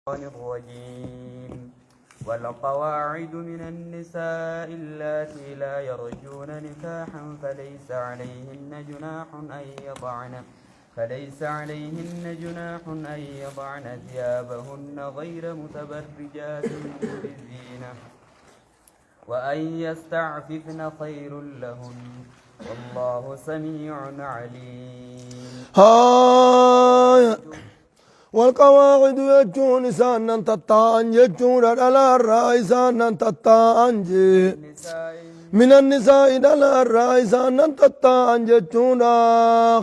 الرجيم. والقواعد من النساء اللاتي لا يرجون نكاحا فليس عليهن جناح أن يضعن ثيابهن غير متبرجات بزينة، وأن يستعففن خير لهن، والله سميع عليم. Haaya. والقواعد jechuun isaan tatta'an jechuudha, dhalaarraa isaan tatta'an jee. النساء من النساء dhalaarraa isaan tatta'an jechuudha,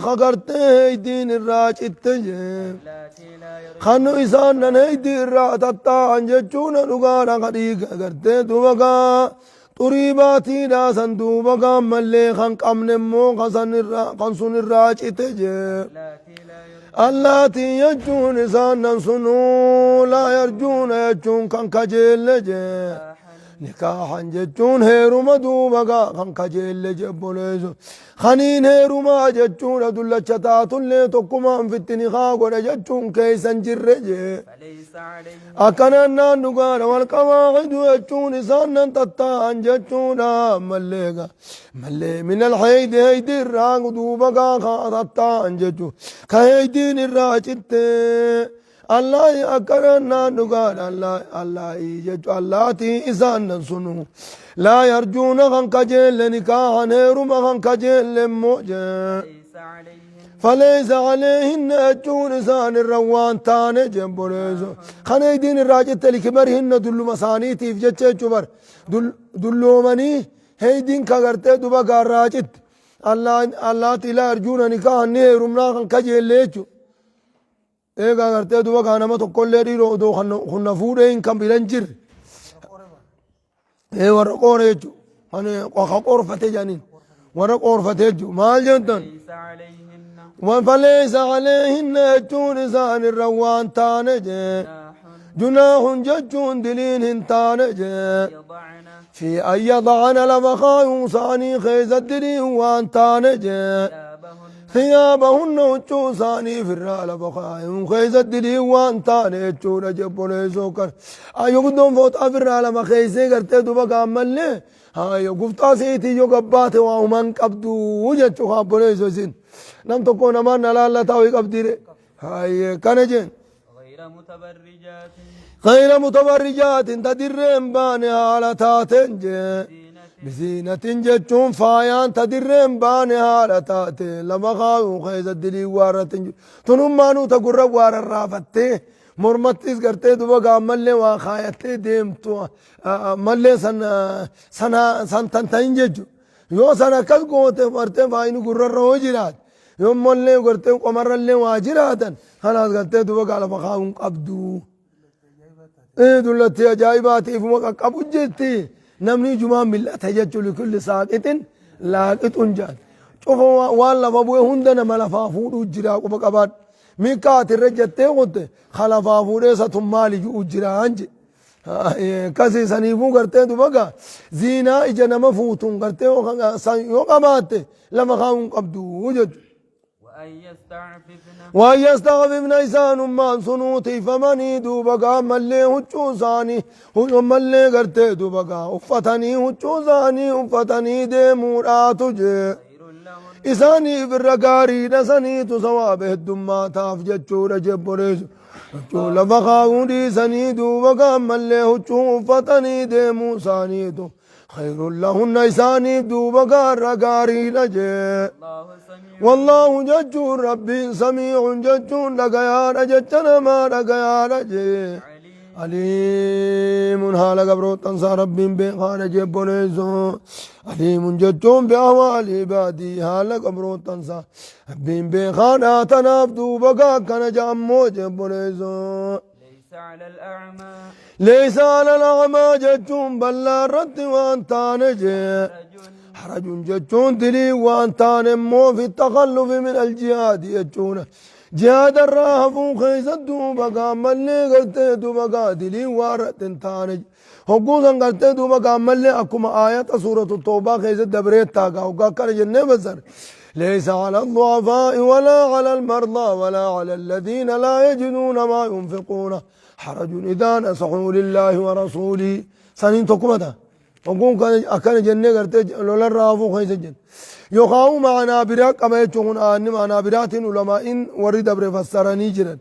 kagartee heeydiin irraa citte jee. اللاتي لا يرجون Kanu isaan nan heeydii irraa tatta'an jechuudha dhugaadha, kadhiiga gartee duuba gaa xurii baatiidha san duuba gaa mallee kan qabne immoo kan sun irraa cite jee. اللاتي لا يرجون اللاتي jechuun isaan nan sunuu لا يرجون jechuun kan kajeelle jee. نكاحا نكاحا jechuun heeruma duuba gaa kan kajeelle jebboleessu kaniin heerumaa jechuudha, dullacha taatullee tokkumaan fitti haa godha jechuun keeysan jirre jee. فليس عليهن Akkanaan naan dhugaadha. والقواعد jechuun isaan nan tatta'an jechuudha, mallee gaa mallee من الحيض heeydi irraa duuba gaa kaa tatta'an jechuu ka heeydiin irraa citte. Allah akkanaan naan dhugaadha. Allah Allah jechu اللاتي isaan nan sunu لا يرجون kan kajeelle نكاحا heeruma kan kajeelle immoo jee. ليس عليهن فليس عليهن jechuun isaan irra waan taane jebboleessu kana idiin irraa citte لكبرهن dulluma isaaniitiif jecha jechuu bar dulloomanii heeydiin ka gartee duba gaarraa citte اللاتي لا يرجون نكاحا ni heerumnaa kan kajeelle jechu. Eegaa gartee duba gaa nama tokkollee dhiiroo odoo kunna fuudhee hin kan biran jirre ee warra qoore jechu kan ka qoorfate jedhaniin warra qoorfate jechu maal jettan. ليس عليهن فليس عليهن jechuun isaan irra waan taane jee. جناح جناح jechuun diliin hin taane jee. يضعن في أن يضعن lafa kaayuu isaanii keessa diliin waan taane jee. ثيابهن ثيابهن huccuu isaanii firraa lafa kaayuun keessa diliin waan taane jechuudha jebboleessoo kan ayyo guddoon fooxaa firraa lama keessee gartee duba gaammallee ayyo guftaa siitii yoo gabbaate waa human qabdu jechuu kaabboleessoo isin nam tokko namaan na laallataa wayii qabdiire hayye kana jeen. غير متبرجات غير متبرجات tadirreen baane haala taateen jee. بزينة بزينة jechuun faayaan tadirreen baane haala taate lama kaayuu keessa dilii waarratin tunummaanuu ta gurra waararraafattee mormattis gartee duba gaammallee waa kaayattee deemtu mallee san sana san tan ta'in jechu yoo san akkas goote gartee faayini gurrarra hoo jiraat yoo mallee gartee qomarrallee waa jiraatan kanaas gartee duba gaa lafa kaayuun qabdu. Dullatti ajaa'ibaatiif uma qaqqabu jetti namni ijumaan mil'ata jechuun لكل ساقط لاقط jaan cufa waan lafa bu'e hunda nama lafaa fuudhuu jira quba qabaadhu miikkaati irra jettee qotte ka lafaa fuudhee satun maali ju'u jira hanje kasi saniifuu gartee duba gaa ziinaa ija nama fuutuun gartee yoo qabaatte lafa kaa'uun qabdu jechuudha. وأن يستعففن وأن يستعففن isaanummaan sunuu tiifamanii duuba gaa mallee huccuu isaanii mallee gartee duuba gaa uffatanii huccuu isaanii uffatanii deemuudhaatu jee. خير لهن Isaaniif irra gaariidha, saniitu sawaaba heddummaataaf jechuudha jebboleessu huccuu lafa kaa'uu dhiisanii duuba gaa mallee huccuu uffatanii deemuu isaaniitu خير لهن isaaniif duuba gaa irra gaariidha jee. الله سميع والله jechuun rabbiin سميع jechuun dhagayaadha jecha namaa dhagayaadha jee. عليم عليم haala gabrootansaa rabbiin beekaadha jebboleesso. عليم jechuun بأحوال عباده haala gabrootansaa rabbiin beekaadha, tanaaf duuba gaa akkana jaammoo jebboleesso. ليس على الأعمى ليس على الأعمى jechuun ballaa irratti waan taane jee. حرج حرج jechuun dilii waan taane immoo في التخلف من الجهاد jechuudha jihaada irraa hafuu keessa duuba gaammallee gartee duuba gaa dilii waa irratti hin taane hogguu san gartee duuba gaammallee akkuma aayata suuratu toobaa keessa dabreettaa gaa hoggaa akkana jennee basar ليس على الضعفاء ولا على المرضى ولا على الذين لا يجدون ما ينفقون. Harajun idhaa nasahuu lillaahi wa rasuulii saniin tokkuma ta'a. Hogguun kana akkana jennee gartee lolarraa hafuu keessa jenna. Yookaan ma'anaa biraa qaba jechuun kun aanni ma'anaa biraatiin ulamaa'iin warri dabre fassaranii jiran.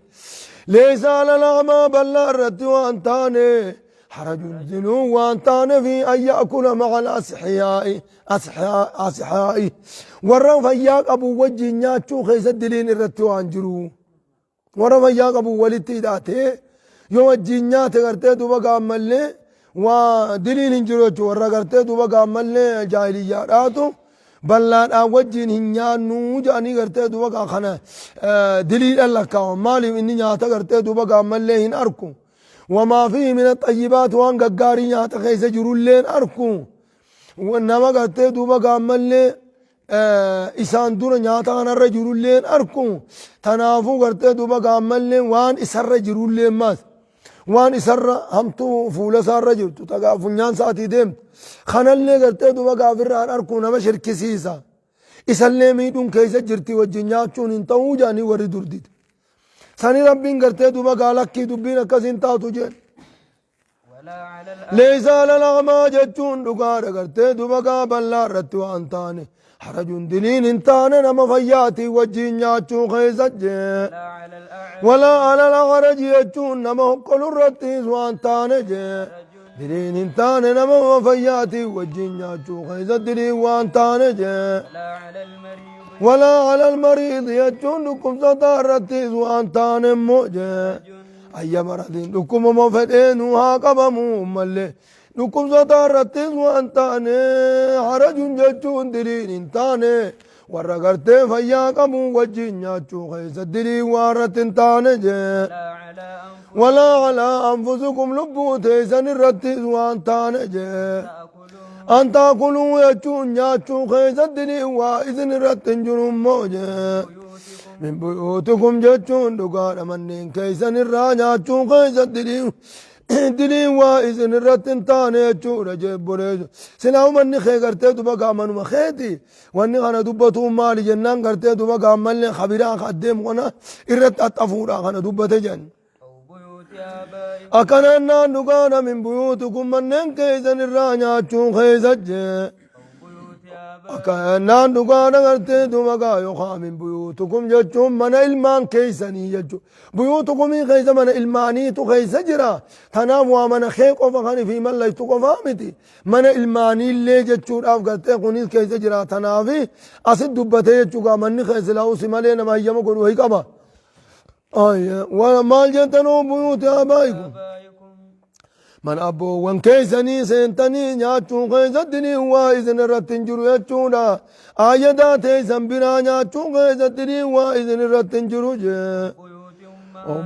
Leeysa alal a'maa bal'aa irratti waan taane harajun diluu waan taane fi an ya'kula ma'al asxiyaa'i asxiyaa'i warra fayyaa qabu wajjin nyaachuu keessa diliin irratti waan jiru. Warra fayyaa qabu walitti hidhaatee yoo wajjin nyaate gartee duuba gaammallee waa diliin hin jiru jechuudha. Warra gartee duuba gaammallee jaahiliyyaadhaatu ballaadhaan wajjin hin nyaannu jedhanii gartee duuba gaa kana diliidhaan lakkaawan. Maaliif inni nyaata gartee duuba gaammallee hin arku. Wamaa fiihi mina xayyibaat waan gaggaarii nyaata keessa jirullee hin arku. Nama gartee duuba gaammallee isaan dura nyaata kanarra jirullee hin arku. Tanaafuu gartee duuba gaammallee waan isarra jirullee maas waan isarra hamtuu fuula isaarra jirtu tagaa funyaan isaatii deemtu kanallee gartee duuba gaafirraa hin arku nama shirkisiisa. Isallee miidhuun keessa jirti wajjin nyaachuun hin ta'uu jedhanii warri durdite. Sani rabbiin gartee duuba gaa lakkii dubbiin akkasiin taatu jeen. Leeysa alal a'maa jechuun dhugaadha gartee duba gaa bal'aa irratti waan taane harajun diliin hin taane nama fayyaatii wajjiin nyaachuu keessa jee. Walaa alal a'raji jechuun nama hokkolu irrattis waan taane jee. Diliin hin taane nama fayyaatii wajjiin nyaachuu keessa diliin waan taane jee. Walaa alal mariidi jechuun dhukkubsataa irrattis waan taane immoo jee. Ayya maratiin dhukkubuma fedheenuu haa qabamu mallee dhukkubsataa irrattis waan taane harajun jechuun diliin hin taane warra gartee fayyaa qabu wajjin nyaachuu keessa diliin waa irratti hin taane jee. Walaa alaa anfusikum lubbuu teessan irrattis waan taane jee. An taakuluu jechuun nyaachuu keessa diliin waa isin irratti hin jiru immoo jee. Min buyuutikum jechuun dhugaadha manneen keessan irraa nyaachuu keessa diliin waa isin irratti hin taane jechuudha jeebboleessu. Silaa manni kee gartee duba gaamanuma keeti wanni kana dubbatuun maali jennaan gartee duba gaammallee kabiraa ka addeemu kana irratti axxafuudha kana dubbate jedhan. Akkanaan naan dhugaadha min buyuutikum manneen keessan irraa nyaachuu keessa jee. Akkanaan dhugaadha gartee duba gaa yookaan min buyuutikum jechuun mana ilmaan keessanii jechuudha. Buyuutikumii keessa mana ilmaaniitu keessa jira. Tanaaf waa mana kee qofa kan ifii mallaytu qofaa miti. Mana ilmaaniillee jechuudhaaf gartee kunis keessa jira. Tanaaf asit dubbatee jechuudha manni keessa laa'usi malee nama hayyama godhu wayi qaba. Maal jettanuu buyuuti abaa'ikum. Mana abboowwan keessanii seentanii nyaachuu keessatti ni waa isin irratti hin jiru jechuudha. Ayyadaa teessan biraa nyaachuu keessatti ni waa isin irratti hin jiru jee.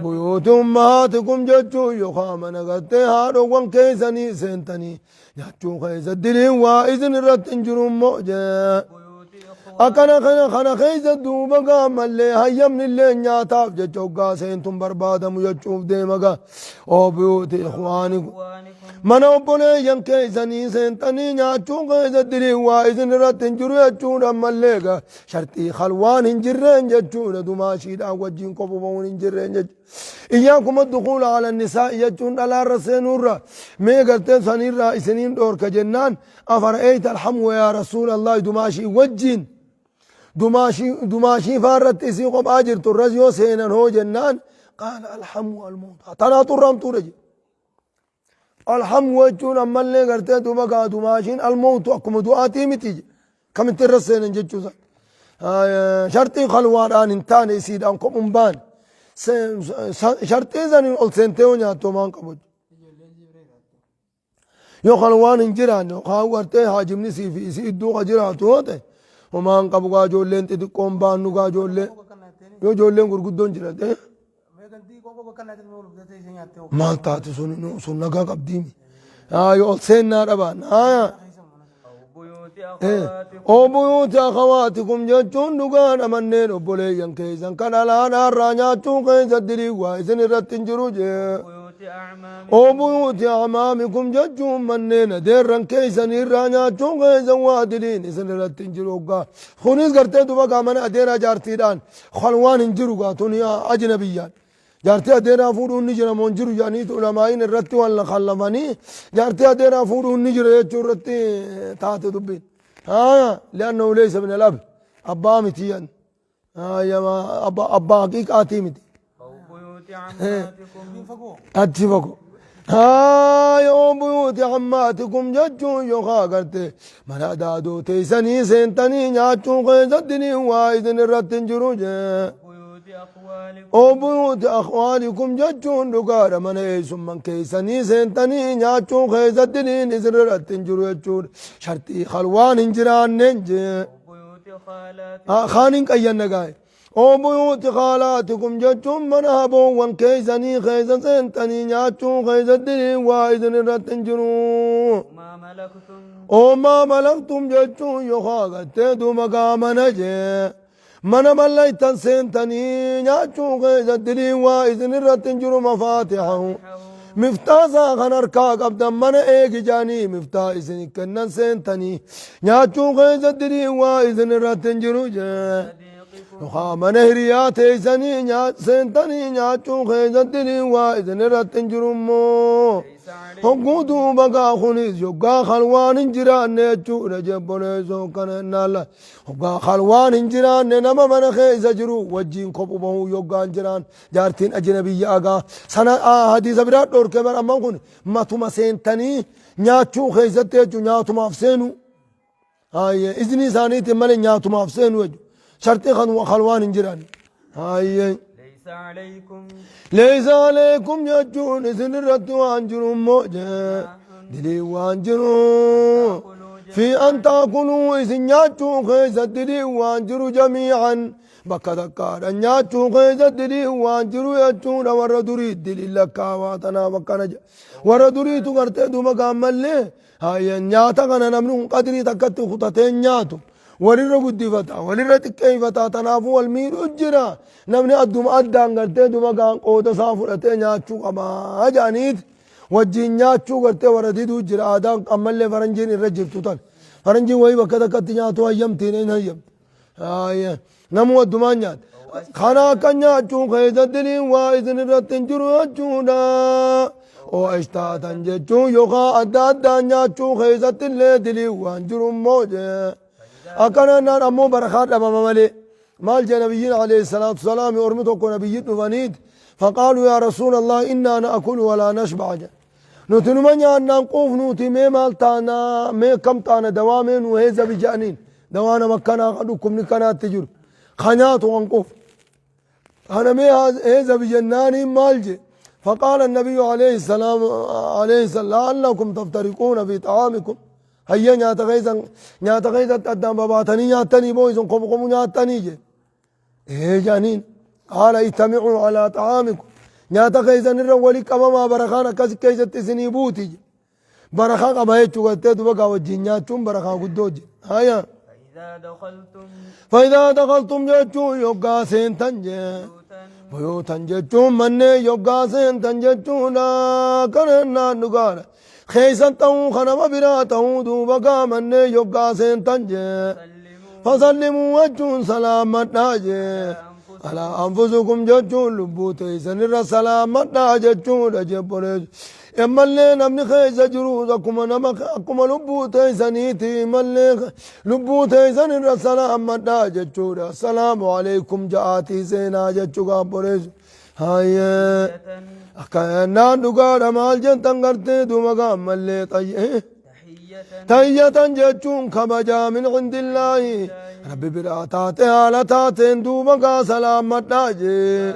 Buyuuti ummahaatikum jechuun yookaan mana gartee haadhowwan keessanii seentanii nyaachuu keessatti ni waa isin irratti hin jiru immoo jee. Akkana kana kana keessa duuba gaa mallee hayyamni illee nyaataaf jecha hoggaa seentuun barbaadamu jechuuf deema gaa. Oo biyuuti ikhwaani mana obboleeyyan keessanii seentanii nyaachuu keessatti waa isin irratti hin jiru jechuudha mallee gaa sharxii halwaan hin jirreen jechuudha dumaashiidhaan wajjin qofumamuun hin jirreen jechuudha. Iyyaakum addukuula ala nisaa'i jechuun dhalaarra seenuurra mee gartee saniirraa isiniin dhoorka jennaan afara'eeyta alhamwa yaa rasuulallahi dumaashii wajjiin dumaashii faarratti isii kophaa jirtu irras yoo seenan hoo jennaan qaala alhamu almawta tanaatu irra hamtuudha jedhe. Alhamu jechuun ammallee gartee duuba gaa dumaashiin almawtu akkuma du'aatii miti jedhe. Kamitti irra seenan jechuu isaa. Sharxii kalwaadhaan hin taane isiidhaan kophuun baane. Sharxii saniin ol seentee yoo nyaattu homaan qabu. Yoo kalwaan hin jiraanne yookaan gartee haajimni sii fi isii iddoo ka jiraatu yoo ta'e homaan qabu gaa ijoolleen xixiqqoon baannu gaa ijoollee yoo ijoolleen gurguddoon jiraate maal taate sun sun nagaa qabdiimi. Yoo ol seennaa dhabaan. Oo buyuuti akhawaatikum jechuun dhugaadha manneen obboleeyyan keessan kan alaadhaa irraa nyaachuu keessa diriiwaa isin irratti hin jiru jee. Oo buyuuti amaamikum jechuun manneen adeerran keessan irraa nyaachuu keessa waa diriin isin irratti hin jiru hoggaa. Kunis gartee duba gaa mana adeeraa jaartiidhaan kan waan hin jiru gaa tuni ajnabiyyaan. Jaartii adeeraa fuudhuun ni jira moo hin jiru jedhaniitu ulamaa'iin irratti wal khallafanii jaartii adeeraa fuudhuun ni jira jechuu irratti taate dubbiin. Haaya li'annahu laysa min al-ab abbaa miti jedhan. Haaya abbaa haqiiqaatii miti. Achi fagoo. Haaya oo buyuuti ammaatikum jechuun yookaan agarte mana adaadoo teessanii seentanii nyaachuu keessatti ni waa isin irratti hin jiru jee. Oo buyuuti akhwaalikum jechuun dhugaadha mana eessumman keessanii seentanii nyaachuu keessatti niin isin irratti hin jiru jechuudha. Sharxii khalwaan hin jiraanneen jee. Kaan hin qayyanna gaa'e. Oo buyuuti khaalaatikum jechuun mana haboowwan keessanii keessa seentanii nyaachuu keessatti niin waa isin irratti hin jiru. Oo maa malaktum jechuun yookaan gartee duuba gaa mana jee. Mana mallaytan seentanii nyaachuu keessa diliin waa isin irratti hin jiru mafaatihahu. Miftaa isaa kan harkaa qabdan mana eegi jaanii miftaa isin kennan seentanii nyaachuu keessa diliin waa isin irratti hin jiru jee. Yookaan mana hiriyaa teessanii seentanii nyaachuu keessa diliin waa isin irratti hin jiru immoo. Hogguu duuba gaa kunis yoggaa kalwaan hin jiraanne jechuudha jebboleessoo kana jennaan la. Hoggaa khalwaan hin jiraanne nama mana keessa jiru wajjiin kophu bahuu yoggaa hin jiraan jaartiin ajnabiyya agaa sana hadiisa biraa dhorke bar amman kun matuma seentanii nyaachuu keessatti jechuun nyaatumaaf seenu haayye iznii isaaniitiin malee nyaatumaaf seenu jechuun sharxii kan khalwaan hin jiraanne haayye. ليس عليكم Leeysa aleekum jechuun isin irratti waan jiru immoo jee dilii waan jiru fi an taakuluu isin nyaachuu keessa dilii waan jiru jamiican bakka takkaadha nyaachuu keessa dilii waan jiru jechuudha warra durii dilii lakkaawaa tanaaf akkana jedha warra duriitu gartee duuba gaammallee Haaya nyaata kana namni kun qadrii takkatti kutatee hin nyaatu. Walirra guddifata, walirra xiqqeeffata, tanaafuu wal miidhuu jira. Namni adduma addaan gartee duma gaan qooda isaa fudhatee nyaachuu qaba jedhaniiti. Wajjin nyaachuu gartee warra diduu jira. Aadaan ammallee faranjiin irra jirtu tan. Faranjiin wayii bakka takkatti nyaatu hayyamtiin hin hayyamtu. Haaya namuu addumaan nyaata. Kana akka nyaachuu keessatti waa isin irratti hin jiru jechuudha. Oo ishtaatan jechuun yookaan adda addaan nyaachuu keessatti illee dilii waan jiru immoo jee. Akkana naan ammoo barakaa dhabama malee. Maal jee nabiyyiin alayhi salaatu salaami ormi tokko nabiyyi dhufaniit. Faqaalu yaa rasuulallah innaa na'akulu walaa nashba'a jedhe. Nuti numa nyaannaan quufnuuti mee maal taana mee kam taana dawaa mee nu heezabi jedhaniin dawaa nama kanaa kan dhukkubni kanaatti jiru ka nyaatu kan quufu. Kana mee heezabi jennaaniin maal je فقال النبي عليه السلام عليه السلام لعلكم تفترقون في طعامكم هيا nyaata keessan nyaata keessatti addaan babaatanii nyaattanii boo isin qomu qomu nyaattanii je Ee jedhaniin qaala ijtamicuu alaa xacaamikum nyaata keessan irra wali qabamaa barakaan akkas keessatti isinii buuti jedhe. Barakaa qaba jechuu gartee duba gaa wajjin nyaachuun barakaa guddoo jedhe. Haya. فإذا دخلتم Fa'idaa dakaltum jechuun yoggaa seentan jee. بيوتا Buyuutan jechuun manneen yoggaa seentan jechuudha. Kana jennaan dhugaadha. Keessan ta'uu kanama biraa ta'uu duuba gaa manneen yoggaa seentan jee. سلموا Fasallimuu jechuun salaamadhaa jee. Alaa anfusukum jechuun lubbuu teessan irra salaamadhaa jechuudha jebboleessu. Ammallee namni keessa jiru akkuma nama akkuma lubbuu teessaniiti mallee lubbuu teessan irra salaamadhaa jechuudha. Assalaamu alaikum ja'aatii seenaa jechuu gaabboleessu. Hayyee. Akka naan dhugaadha maal jettan gartee duuba gaammallee xayyee. Tahiyyatan jechuun kabajaa min cindillaahi rabbi biraa taate haala taateen duuba gaa salaammadhaa jee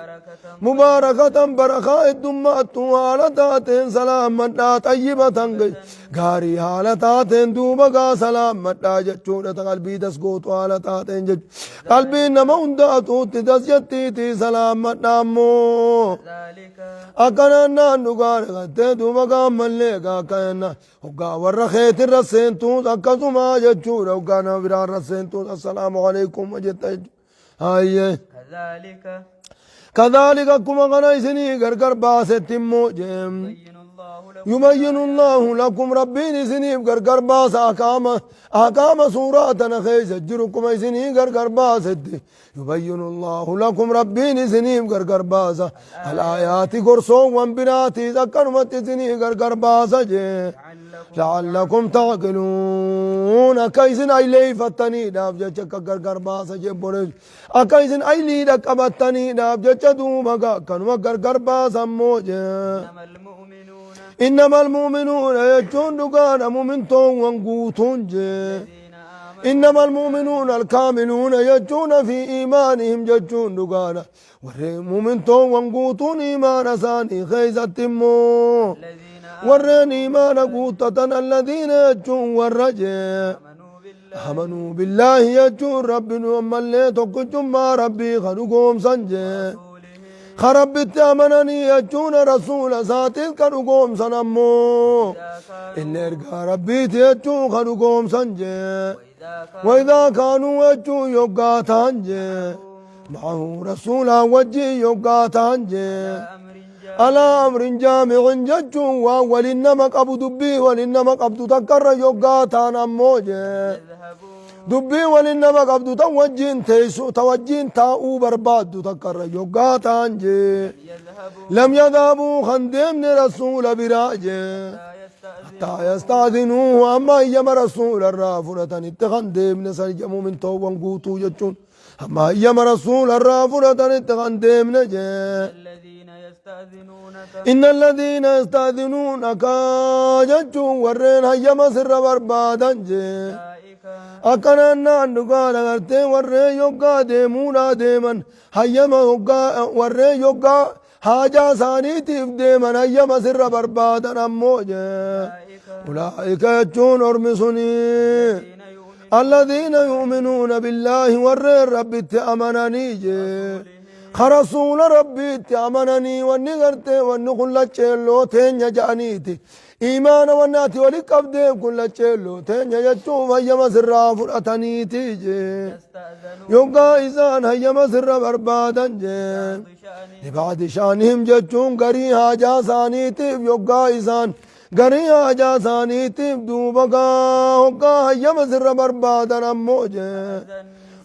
mubaarakatan barakaa heddummaattu haala taateen salaammadhaa xayyibatan gaarii haala taateen duuba gaa salaammadhaa jechuudha ta qalbii das gootu haala taateen jechu qalbiin nama hundaatuutti das jettiitii salaammadhaa ammoo akkanaan naan dhugaa dhagattee duuba gaammallee gaa akkanaan Hoggaa warra keetirra seentuus akkasumaa jechuudha. Hoggaa nama biraarra seentuus assalaamu alaikum jetta jechuudha. Hayyee. كذلك Kadhaalika akkuma kana isinii gargar baasetti immoo jeem. يبين الله لكم يبين الله لكم ربين isiniif gargar baasa ahkaama ahkaama suuraa tana keessa jiru kuma isinii gargar baasetti يبين الله لكم ربين isiniif gargar baasa الآيات gorsoowwan biraatiis akkanumatti isinii gargar baasa jee. لعلكم لعلكم تعقلون akka isin ayleeyfattaniidhaaf jecha akka gargar baasa jee boreessu akka isin ayliidha qabattaniidhaaf jecha duuba gaa akkanuma gargar baasa ammoo jee. إنما المؤمنون إنما المؤمنون jechuun dhugaadha mu'mintoowwan guutuun jee. الذين آمنوا إنما المؤمنون الكاملون jechuun في إيمانهم jechuun dhugaadha warreen mu'mintoowwan guutuun iimaana isaanii keessatti immoo الذين warreen iimaana guuttatan الذين jechuun warra jee. آمنوا بالله آمنوا بالله jechuun rabbi nu ammallee tokkichummaa rabbii kan dhugoomsan jee. ورسوله Ka rabbitti amananii jechuun rasuula isaatiif kan dhugoomsan ammoo إذا كانوا inni ergaa rabbiiti jechuun kan dhugoomsan jee. وإذا كانوا وإذا كانوا jechuun yoggaa ta'an jee. معه rasuulaa wajjin yoggaa ta'an jee. أمر جامع على أمر جامع jechuun waan waliin nama qabu dubbii waliin nama qabdu takkarra yoggaa ta'an ammoo jee. يذهبوا Dubbii waliin nama qabdu tan wajjin teessu ta wajjin taa'uu barbaaddu takkarra yoggaa ta'an jee. يذهبوا لم يذهبوا kan deemne rasuula biraa jee. لا يستأذن حتى يستأذنوه amma hayyama rasuula irraa fudhatanitti kan deemne san mu'mintoowwan guutuu jechuun amma hayyama rasuula irraa fudhatanitti kan deemne jee. الذين يستأذنونك إن الذين يستأذنونك jechuun warreen hayyama sirra barbaadan jee. أولئك Akkanaan naan dhugaadha gartee warreen yoggaa deemuudhaa deeman hayyama yoggaa warreen yoggaa haajaa isaaniitiif deeman hayyama sirra barbaadan ammoo jee. أولئك أولئك jechuun ormi sunii الذين يؤمنون الذين يؤمنون بالله warreen rabbitti amananii jee. Ka rasuula rabbiitti amananii wanni gartee wanni kun lacceelloo teenya ja'aniiti. Iimaana wanni ati wali qabdeef kun lacceelloo teenya jechuuf hayyama sirraa fudhataniiti jee. استأذنوا Yoggaa isaan hayyama sirra barbaadan jee. بشأن لبعض شأنهم jechuun garii haajaa isaaniitiif yoggaa isaan garii haajaa isaaniitiif duuba gaa hoggaa hayyama sirra barbaadan ammoo jee.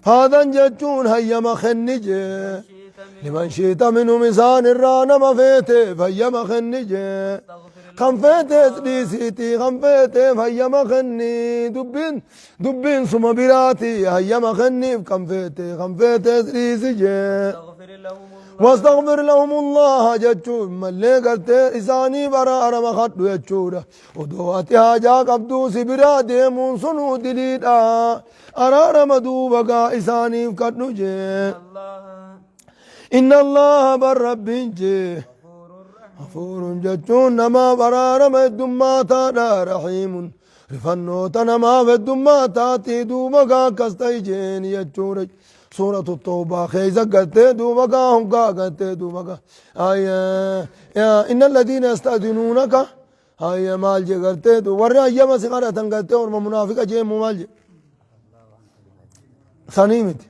فأذن فأذن jechuun hayyama kenni jee. شئت من لمن شئت منهم isaan irraa nama feeteef hayyama kenni jee. استغفر Kan feetees dhiisiitii kan feeteef hayyama kenni dubbiin dubbiin suma biraati hayyama kenniif kan feete kan feetees dhiisi jee. استغفر لهم الله واستغفر لهم الله jechuun mallee gartee isaanii baraarama kadhu jechuudha. Odoo ati haajaa qabduu si biraa deemuun sunuu diliidha. Araarama duuba gaa isaaniif kadhu jee. الله إن الله bar rabbiin jee. غفور رحيم غفور jechuun namaaf araarama heddummaataadha رحيم rifannoota namaaf heddummaataatii duuba gaa akkas ta'i jeen jechuudha. سورة التوبة keessa gartee duuba gaa hoggaa gartee duuba gaa إن الذين يستأذنونك ayya maal jee gartee warri hayyama si kadhatan gartee orma munaafiqa jeemu maal jee sanii miti.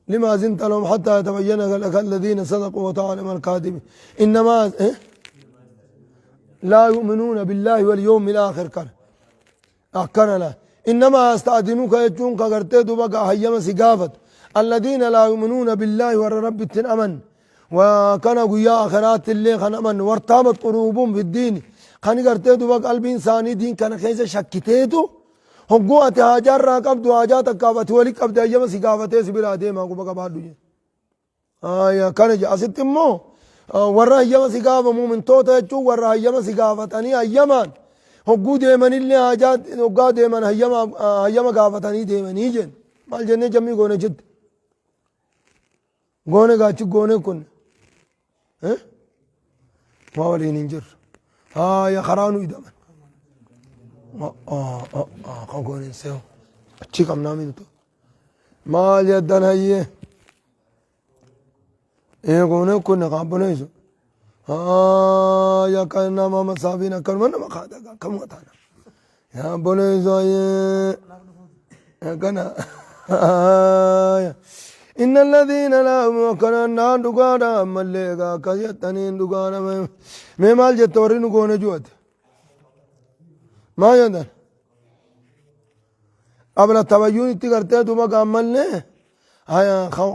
لما أذنت لهم حتى يتبين لك الذين صدقوا وتعلم الكاذبين إنما إيه؟ لا يؤمنون بالله واليوم الآخر كان أكن لا إنما يستأذنوك jechuun ka gartee duuba hayyama si gaafat الذين لا يؤمنون بالله warra rabbitti aman وكان guyyaa آخرات illee kan aman وارتابت قلوبهم في الدين kan gartee duuba qalbiin isaanii diin kana keessa shakkiteetu hogguu ati haajaa irraa qabdu haajaa takkaaf ati wali qabde hayyama si gaafatee si biraa deemaa quba qabaadhu jee. Aya kana je asitti immoo warra hayyama si gaafa muumintoota jechuun warra hayyama si gaafatanii hayyamaan hogguu deemanillee haajaa hoggaa deeman hayyama hayyama gaafatanii deemanii jeen maal jennee jammii goone jette goone gaachi goone kun waa waliin hin jirru haya karaa nu idaman kan goone hin seehu achi qabnaa mintu maal jeddan hayyee ee goone kun qaabboneessu haya kan nama masaafiin akkanuma nama kaadha akkamuma taana yaa boneessu hayyee akkana haya إن الذين لا يؤمنون naan dhugaadha ammallee egaa akkas jettaniin dhugaadha mee maal jette warri nu goone ju'ate. Maal jedhan? Qabla tabayyuunitti gartee duuba gaammallee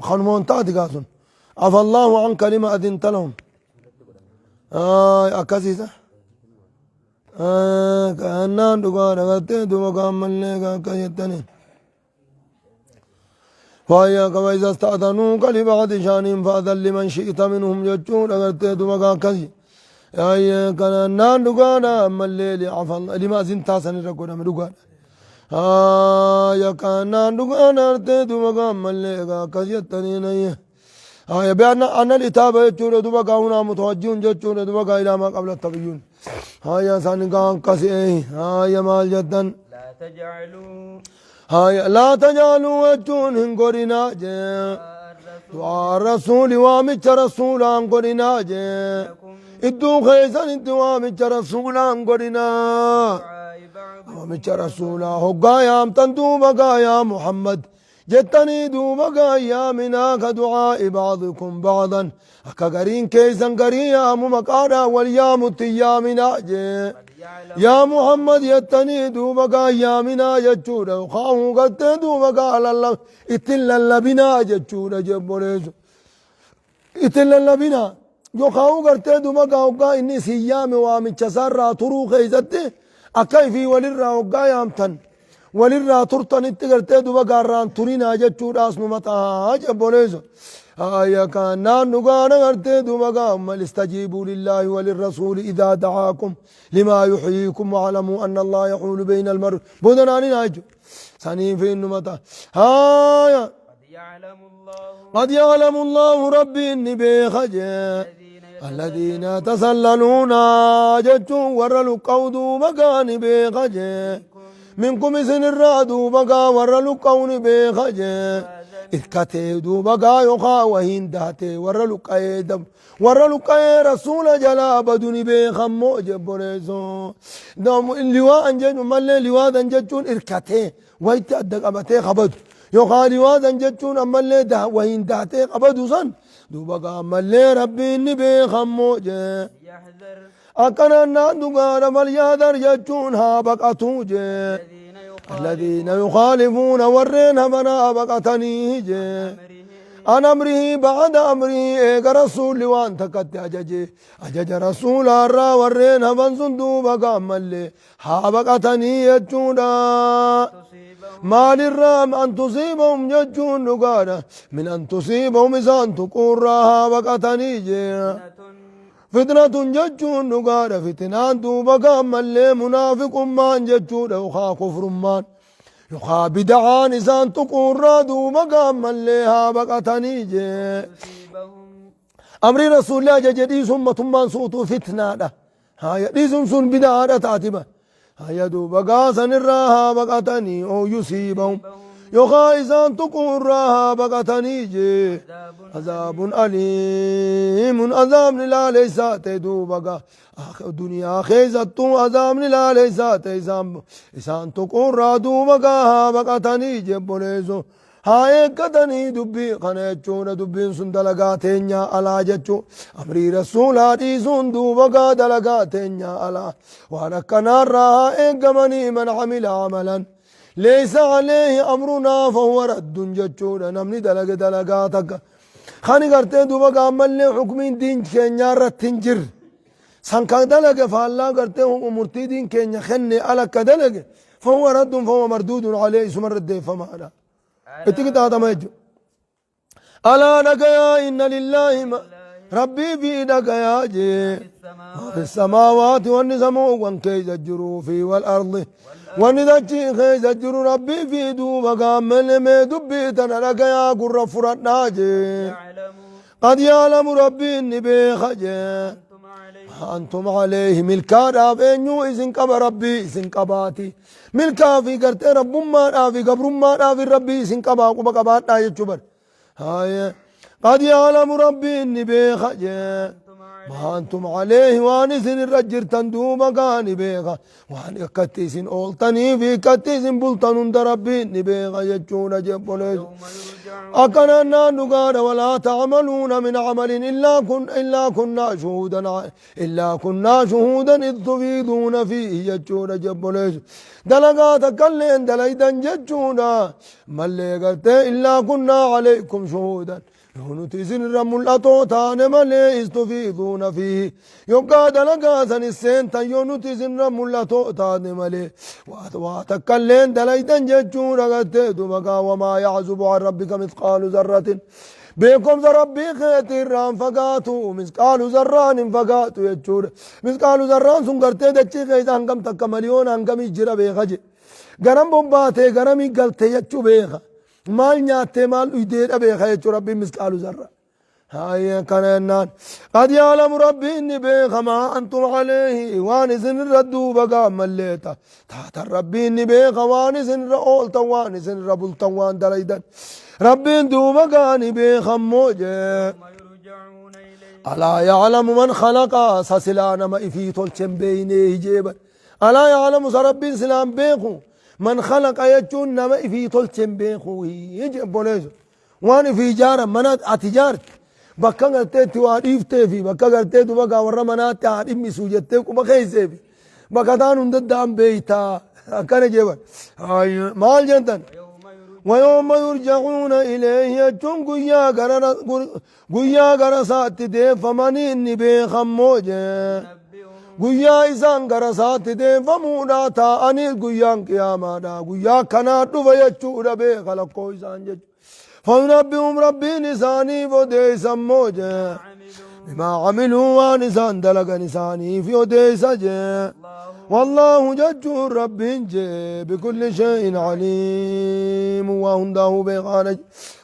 kanumoon taati gaa sun. Afallaahu anka lima adinta lahum. Akkasiisa. Kannaan dhugaadha gartee duuba gaammallee akka jettaniin. وإياك وإذا استأذنوك لبعض شأنهم فأذن لمن شئت منهم جتشون أغرتي دوبا كاسي أي كان نان دغانا أما الليل عفا الله لما زنتا سن رغونا مدغانا آيا كان نان دغانا أرتي دوبا أما الليل كاسي تنين آية بأن أن الإتابة جتشون دوبا هنا متوجه جتشون دوبا إلى ما قبل التبيين آيا سان كاسي آيا مال جدا لا تجعلوا آيا لا تجعلوا وجهون هنغورنا جee دعاء الرسول دعاء الرسول وامich rasuulaan godhinaa jee لكم iddoo keessanitti waamicha rasuulaan godhinaa دعاء بعض waamicha rasuulaa hoggaa yaamtan duuba gaa yaa muhammad jettanii duuba gaa yaaminaa ka ducaa'i bacdikum bacdan akka gariin keessan garii yaamu maqaadhaan wal yaamutti hin yaaminaa jee قد يعلم yaa muhammad jettanii duuba gaa yaaminaa jechuudha kaahuu gartee duuba gaa ittiin lallabinaa jechuudha jebboleessu ittiin lallabinaa yookaan gartee duuba gaa hoggaa inni isin yaame waamicha isaarraa turuu keessatti akka ifii walirraa hoggaa yaamtan walirraa turtanitti gartee duuba gaarraan turinaa jechuudhaas numa ta'a jebboleessu. آية كان نغانا غرتي دوما قام استجيبوا لله وللرسول إذا دعاكم لما يحييكم واعلموا أن الله يحول بين المرء بودنا ناجو سنين في النمطة آية قد يعلم الله قد يعلم الله ربي إني بخجل الذين الذين تسللون جتوا ورلوا قودوا مكان بخجل منكم سن الرادو بقى ورلوا قون بخجل إركتي دوبا يوخا وهين داتي ورا لقاي دم ورا لقاي رسول جلا بدوني بخمو جبريزو دم اللواء انجن مال لواء انجتون إركتي ويت أدق أبتي خبد يوخا لواء انجتون أما اللي ده وهين داتي خبدو سن دوبا مال ربي نبي خمو جي يحذر أكنا نادو فليحذر جتون ها بقتو جي الذين يخالفون الذين يخالفون ورين بنا بقتني جي أمره عن أمره بعد أمره إيك رسول وأنت قد أجج أجج رسول الرا ورين هبن صندوق أمالي حابقتني يجونا تصيبهم ما للرام أن تصيبهم ججون نقانا من أن تصيبهم إذا أن تقرها بقتني جي فتنة فتنة ججون نقانا فتنان دوبك أمالي منافق مان ججون وخا كفر مان يخا بدعان إذا أن تقرها دوبك أمالي هابقتني جي تصيبهم أمر رسول الله جدي ثم ثم صوت فتنة ده هاي دي سن بدعة تاتبة هاي دوبا قاسن الراها بقتني أو يصيبهم يخا إذا تكون راها بقتني جي عذاب عذاب أليم عذاب لا ليس تدوبا دنيا خيزت عذاب لا ليس تيزام إسان تكون رادوبا بقتني جبوليزو haa eeggatanii dubbii kana jechuudha dubbiin sun dalagaa teenyaa alaa jechuu amrii rasuulaa dhiisuun duuba gaa dalagaa teenyaa alaa waan akkanaarraa haa eeggamanii man camila amalan ليس عليه أمرنا فهو رد جتشونا نمني دلق دلقاتك خاني قرتي دوبا قامل حكمين دين كينيا رتنجر سان كان دلق فالله قرتي هم مرتي دين كينيا خني على كدلق فهو رد فهو مردود عليه ثم رد فما أنا اتقطع ما يجو ألا نقيا إن لله ما ربي في نقيا جي السماء في السماوات والنسمو وان كيز الجرو في والأرض ونذجي خيز الجرو ربي في دوبا قامل ما دبي تنرقيا قر فرنا جي يعلم قد يعلم ربي إني بخجي أنتم عليه أنتم عليه ملكا رافينيو إذن قبا ربي إذن قباتي ملكا في قرت رب ما رافي قبر ما رافي ربي إذن قبا قبا قبات لا يجبر هاي قد يعلم ربي إني بخجي أنتم عليه Maa antum alayhi waan isin irra jirtan duuba gaa ni beeka. Waan akkatti isin ooltanii fi akkatti isin bultan hunda Rabbiin ni beeka jechuudha jebboleessu. يوم يرجعون Akkanaan naan dhugaadha walaa ta'maluuna min camalin illaa kun illaa kunnaa shuhuudan illaa kunnaa shuhuudan id tufiiduuna fiihi jechuudha jebboleessu. Dalagaa takkalleen dalaydan jechuudha. Mallee gartee illaa kunnaa calaykum shuhuudan. Yoo nuti isin irra mul'atoo taane malee istufiiduuna fiihi. Yoggaa dalagaa san seentan yoo nuti isin irra mul'atoo taane malee waa takkalleen dalaydan jechuudha gartee duba gaa wamaa yaczubu an rabbika mithqaalu zarratin. Beekumsa rabbii keetii irraan fagaatu misqaalu zarraan hin fagaatu jechuudha. Misqaalu zarraan sun gartee dachii keessa hangam takka miliyoona hangamii jira beeka je. Garam bobbaatee garamii galtee jechuu beeka. Maal nyaattee maal dhuydeedha beeka jechuu rabbiin misqaalu zarra. Haayee kana jennaan. Qad yaalamu rabbiin ni beeka maa antum alayhi waan isin irra duuba gaammalleeta. Taatan rabbiin ni beeka waan isin irra ooltan waan isin irra bultan waan dalaydan. Rabbiin duuba gaa ni beeka ammoo jee. يوم يرجعون إليه Alaa ya'lamu man khalaqa sa silaa nama ifii tolchen beeynee hijeeban. Alaa ya'lamu sa rabbiin silaan beeku. Man khalaqa jechuun nama ifii tolchen beeku hije obboleessu. Waan ifii ijaaran mana ati ijaarte bakka gartee itti waa dhiiftee fi bakka gartee duba gaa warra manaatti haa dhimmisu jettee quba keessee fi bakka taan hunda da'an beeytaa akkana jeeban. Maal jettan? ويوم يرجعون ويوم يرجعون إليه jechuun guyyaa gara guyyaa gara isaatti deeffamanii inni beekammoo jee. ينبئهم Guyyaa isaan gara isaatti deeffamuudha taa'anii guyyaan qiyaamaadha. Guyyaa kanaa dhufa jechuudha beeka lakkoo isaan jechuudha. فينبئهم rabbiin isaaniif odeessammoo jee. عملوا بما عملوا waan isaan dalagan isaaniif odeessa jee. الله والله jechuun rabbiin jee بكل شيء عليم waa hundaa'uu beekaadha.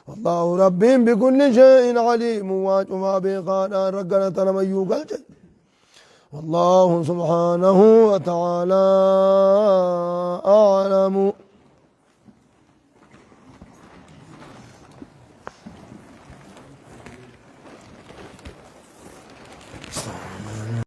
والله rabbiin بكل شيء عليم waa cumaa beekaadha ragganata namayyuu galche. والله سبحانه وتعالى أعلم.